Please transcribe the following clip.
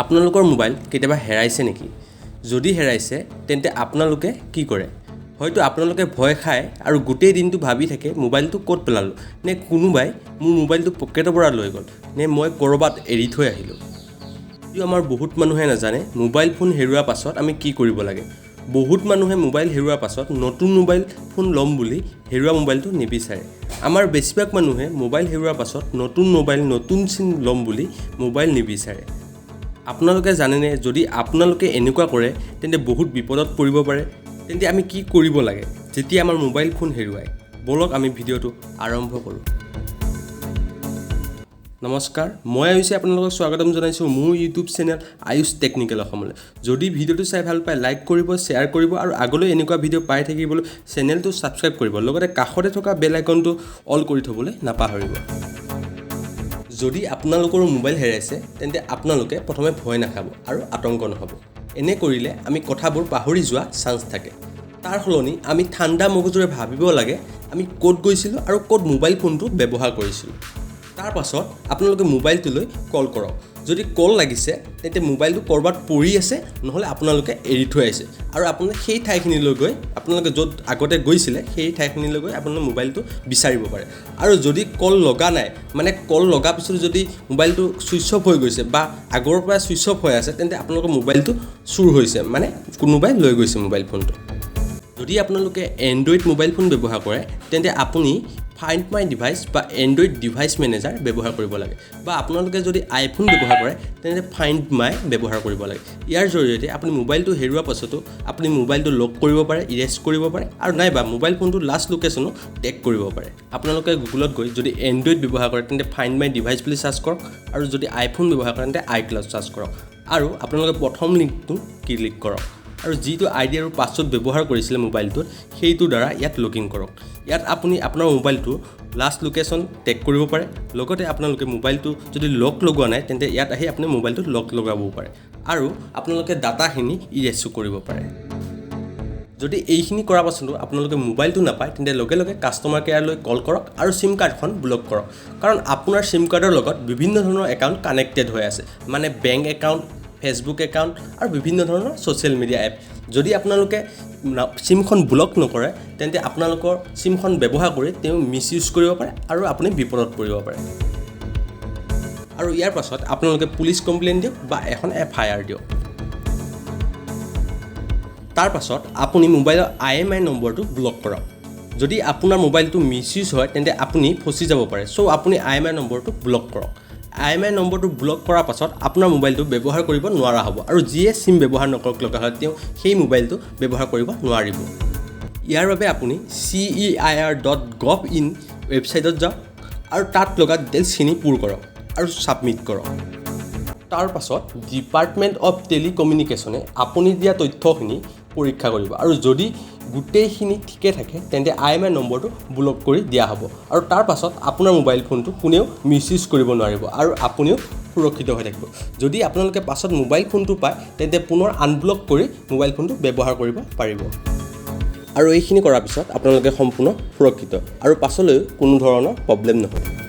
আপোনালোকৰ মোবাইল কেতিয়াবা হেৰাইছে নেকি? যদি হেৰাইছে, তেন্তে আপোনালোকে কি কৰে? হয়তো আপোনালোকে ভয় খায় আৰু গোটেই দিনটো ভাবি থাকে, মোবাইলটো ক'ত পেলালোঁ, নে কোনোবাই মোৰ মোবাইলটো পকেটৰ পৰা লৈ গ'ল, নে মই ক'ৰবাত এৰি থৈ আহিলোঁ। যদিও আমাৰ বহুত মানুহে নাজানে মোবাইল ফোন হেৰুৱাৰ পাছত আমি কি কৰিব লাগে। বহুত মানুহে মোবাইল হেৰুৱাৰ পাছত নতুন মোবাইল ফোন ল'ম বুলি হেৰুৱা মোবাইলটো নিবিচাৰে। আমাৰ বেছিভাগ মানুহে মোবাইল হেৰুৱাৰ পাছত নতুন মোবাইল, নতুন চিম ল'ম বুলি মোবাইল নিবিচাৰে। আপোনালোকে জানেনে, যদি আপোনালোকে এনেকুৱা কৰে তেন্তে বহুত বিপদত পৰিব পাৰে? তেন্তে আমি কি কৰিব লাগে যেতিয়া আমাৰ মোবাইল ফোন হেৰুৱায়? ব'লক, আমি ভিডিঅ'টো আৰম্ভ কৰোঁ। নমস্কাৰ, মই আয়ুষে আপোনালোকক স্বাগতম জনাইছোঁ মোৰ ইউটিউব চেনেল আয়ুষ টেকনিকেল অসমলৈ। যদি ভিডিঅ'টো চাই ভাল পায়, লাইক কৰিব, শ্বেয়াৰ কৰিব আৰু আগলৈ এনেকুৱা ভিডিঅ' পাই থাকিবলৈ চেনেলটো ছাবস্ক্ৰাইব কৰিব। লগতে কাষতে থকা বেল আইকনটো অল কৰি থ'বলৈ নাপাহৰিব। যদি আপোনালোকৰো মোবাইল হেৰাইছে, তেন্তে আপোনালোকে প্ৰথমে ভয় নাখাব আৰু আতংক নহ'ব। এনে কৰিলে আমি কথাবোৰ পাহৰি যোৱা চান্স থাকে। তাৰ সলনি আমি ঠাণ্ডা মগজুৰে ভাবিব লাগে আমি ক'ত গৈছিলোঁ আৰু ক'ত মোবাইল ফোনটো ব্যৱহাৰ কৰিছিলোঁ। তাৰ পাছত আপোনালোকে মোবাইলটোলৈ কল কৰক। যদি কল লাগিছে, তেন্তে মোবাইলটো ক'ৰবাত পৰি আছে, নহ'লে আপোনালোকে এৰি থৈ আহিছে আৰু আপোনালোকে সেই ঠাইখিনিলৈ গৈ, আপোনালোকে য'ত আগতে গৈছিলে সেই ঠাইখিনিলৈ গৈ আপোনালোকে মোবাইলটো বিচাৰিব পাৰে। আৰু যদি কল লগা নাই, মানে কল লগাৰ পিছত যদি মোবাইলটো ছুইচ অফ হৈ গৈছে বা আগৰ পৰা ছুইচ অফ হৈ আছে, তেন্তে আপোনালোকৰ মোবাইলটো চুৰ হৈছে, মানে কোনোবাই লৈ গৈছে মোবাইল ফোনটো। যদি আপোনালোকে এণ্ড্ৰইড মোবাইল ফোন ব্যৱহাৰ কৰে, তেন্তে আপুনি ফাইণ্ড my device বা এণ্ড্ৰইড ডিভাইচ মেনেজাৰ ব্যৱহাৰ কৰিব লাগে বা আপোনালোকে যদি আইফোন ব্যৱহাৰ কৰে, তেন্তে ফাইণ্ড মাই ব্যৱহাৰ কৰিব লাগে। ইয়াৰ জৰিয়তে আপুনি মোবাইলটো হেৰুৱাৰ পাছতো আপুনি মোবাইলটো লক কৰিব পাৰে, ইৰেজ কৰিব পাৰে আৰু নাইবা মোবাইল ফোনটোৰ লাষ্ট লোকেশ্যনো ট্ৰেক কৰিব পাৰে। আপোনালোকে গুগলত গৈ যদি এণ্ড্ৰইড ব্যৱহাৰ কৰে, তেন্তে ফাইণ্ড my device বুলি চাৰ্চ কৰক আৰু যদি আইফোন ব্যৱহাৰ কৰে, তেন্তে আই ক্লাউড চাৰ্চ কৰক আৰু আপোনালোকে প্ৰথম লিংকটো ক্লিক কৰক আৰু যিটো আই ডি আৰু পাছৱৰ্ড ব্যৱহাৰ কৰিছিলে মোবাইলটোত, সেইটোৰ দ্বাৰা ইয়াত লগ ইন কৰক। ইয়াত আপুনি আপোনাৰ মোবাইলটো লাষ্ট লোকেশ্যন ট্ৰেক কৰিব পাৰে। লগতে আপোনালোকে মোবাইলটো যদি লক লগোৱা নাই, তেন্তে ইয়াত আহি আপুনি মোবাইলটো লক লগাবও পাৰে আৰু আপোনালোকে ডাটাখিনি ইৰেজো কৰিব পাৰে। যদি এইখিনি কৰাৰ পাছতো আপোনালোকে মোবাইলটো নাপায়, তেন্তে লগে লগে কাষ্টমাৰ কেয়াৰলৈ কল কৰক আৰু চিম কাৰ্ডখন ব্লক কৰক। কাৰণ আপোনাৰ চিম কাৰ্ডৰ লগত বিভিন্ন ধৰণৰ একাউণ্ট কানেক্টেড হৈ আছে, মানে বেংক একাউণ্ট, ফেচবুক একাউণ্ট আৰু বিভিন্ন ধৰণৰ ছ'চিয়েল মিডিয়া এপ। যদি আপোনালোকে চিমখন ব্লক নকৰে, তেন্তে আপোনালোকৰ চিমখন ব্যৱহাৰ কৰি তেওঁ মিছ ইউজ কৰিব পাৰে আৰু আপুনি বিপদত পৰিব পাৰে। আৰু ইয়াৰ পাছত আপোনালোকে পুলিচ কমপ্লেইন দিয়ক বা এখন এফআইআৰ দিয়ক। তাৰ পাছত আপুনি মোবাইলৰ আইএমআই নম্বৰটো ব্লক কৰক। যদি আপোনাৰ মোবাইলটো মিছ ইউজ হয়, তেন্তে আপুনি ফচি যাব পাৰে। চ' আপুনি আইএমআই নম্বৰটো ব্লক কৰক। আইএমআই নম্বৰটো ব্লক কৰাৰ পাছত আপোনাৰ মোবাইলটো ব্যৱহাৰ কৰিব নোৱাৰা হ'ব আৰু যিয়ে চিম ব্যৱহাৰ নকৰক, লগা হ'লে তেওঁ সেই মোবাইলটো ব্যৱহাৰ কৰিব নোৱাৰিব। ইয়াৰ বাবে আপুনি ceir.gov.in ৱেবছাইটত যাওক আৰু তাত লগা ডিটেইলছখিনি পূৰ কৰক আৰু ছাবমিট কৰক। তাৰ পাছত ডিপাৰ্টমেণ্ট অফ টেলিকমিউনিকেশ্যনে আপুনি দিয়া তথ্যখিনি পৰীক্ষা কৰিব আৰু যদি গোটেইখিনি ঠিকে থাকে, তেন্তে আইএমআই নম্বৰটো ব্লক কৰি দিয়া হ'ব আৰু তাৰ পাছত আপোনাৰ মোবাইল ফোনটো কোনেও মিছ ইউজ কৰিব নোৱাৰিব আৰু আপুনিও সুৰক্ষিত হৈ থাকিব। যদি আপোনালোকে পাছত মোবাইল ফোনটো পায়, তেন্তে পুনৰ আনব্লক কৰি মোবাইল ফোনটো ব্যৱহাৰ কৰিব পাৰিব। আৰু এইখিনি কৰাৰ পিছত আপোনালোকে সম্পূৰ্ণ সুৰক্ষিত আৰু পাছলৈও কোনো ধৰণৰ প্ৰব্লেম নহয়।